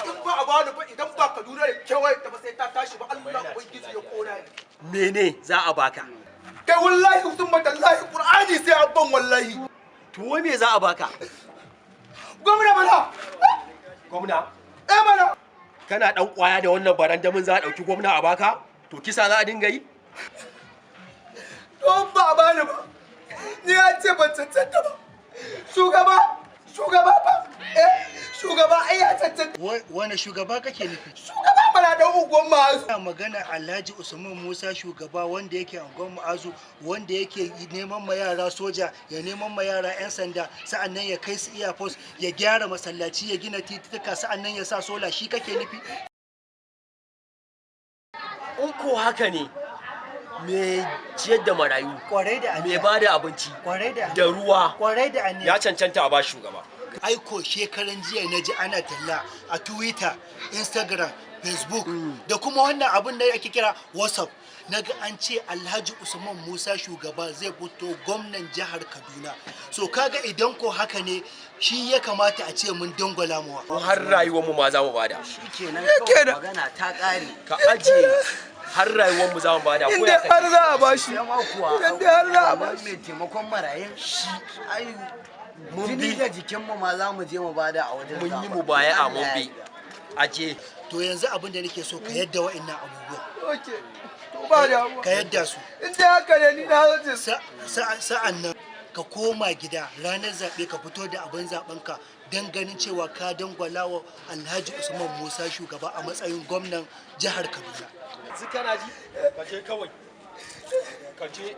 In ba a bani ba, idan ba Kaduna da kewaye ta ba sai ta tashi ba, Allah ubangiji ya kona ni. Mene za a baka? Kai, wallahi sun matallahi, Qur'ani sai an ban wallahi. To wai me za a baka? Gwamna mana. Gwamna? Eh mana. Kana dan kwaya da wannan barandamin za a dauki gwamna a baka? To kisa za a dinga yi? To ba a bani ba, ni ya ce ban cancanta ba. Shugaba, shugaba ba, eh, shugaba ai ya cancanta. Wane shugaba kake nufi? Shugaba mana, dan unguwan Ma'azu. Ina magana Alhaji Usman Musa shugaba, wanda yake angon Mu'azu, wanda yake neman ma yara soja, ya neman ma yara 'yan sanda, sa'annan ya kai su air force, ya gyara masallaci, ya gina tituka, sa'annan ya sa sola. Shi kake nufi? In ko haka ne, me ciyar da marayu, Kwarai da me aniya. ba da abinci Kwarai da da aniya. ruwa, Kwarai da aniya. ya cancanta a ba shugaba. Aiko shekaran jiya na ji ana talla a Twitter, Instagram, Facebook da kuma wannan abin da ake kira WhatsApp. Na ga an ce Alhaji Usman Musa shugaba zai fito gwamnan jihar Kaduna. So kaga idan ko haka ne, shi ya kamata a ce mun dangwala muwa. Ko har rayuwar mu ma za mu bada. Shikenan kawai, magana ta ƙare. Ka ajiye, har rayuwar mu za mu bada ko Inda ya har za a bashi. Sai ma kuwa. Idan dai har za a wannan bashi. Mai taimakon marayun shi ai Mun jini bi. da jikinmu ma za mu je mu bada a wajen Mun yi zaɓen. mu baya a mun Allah ya bi. yarda. Aje. To yanzu abin da nake so, ka yadda wa'annan abubuwan. Okay, to ba da Ka yadda su. In dai haka ne, ni na zace. Sa'an nan ka koma gida, ranar zaɓe ka fito da abin zaɓenka don ganin cewa ka dangwala wa Alhaji Usman Musa shugaba a matsayin gwamnan jihar Kaduna. Yanzu kana ji, ka je kawai, ka je.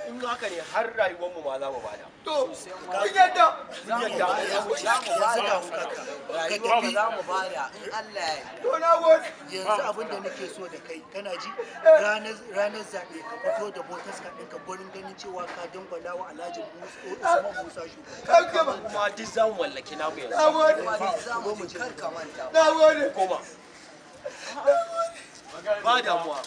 In haka ne, har rayuwar mu ma za mu bada. To kin yadda. Yadda. Za mu Yanzu bada. ga wukarka. Ka Rayuwar mu tafi. za mu bada in Allah ya yarda. To na gode. Yanzu abin da nake so da kai, kana ji, ranar zaɓe ka fito da voters card ɗinka gurin ganin cewa ka dangwala wa Alhaji Usman Musa shugaba. An gama. Kuma duk za mu mallaki namu yanzu. Na gode. Kuma duk za mu je, kar ka manta. Na gode. Koma, ba damuwa.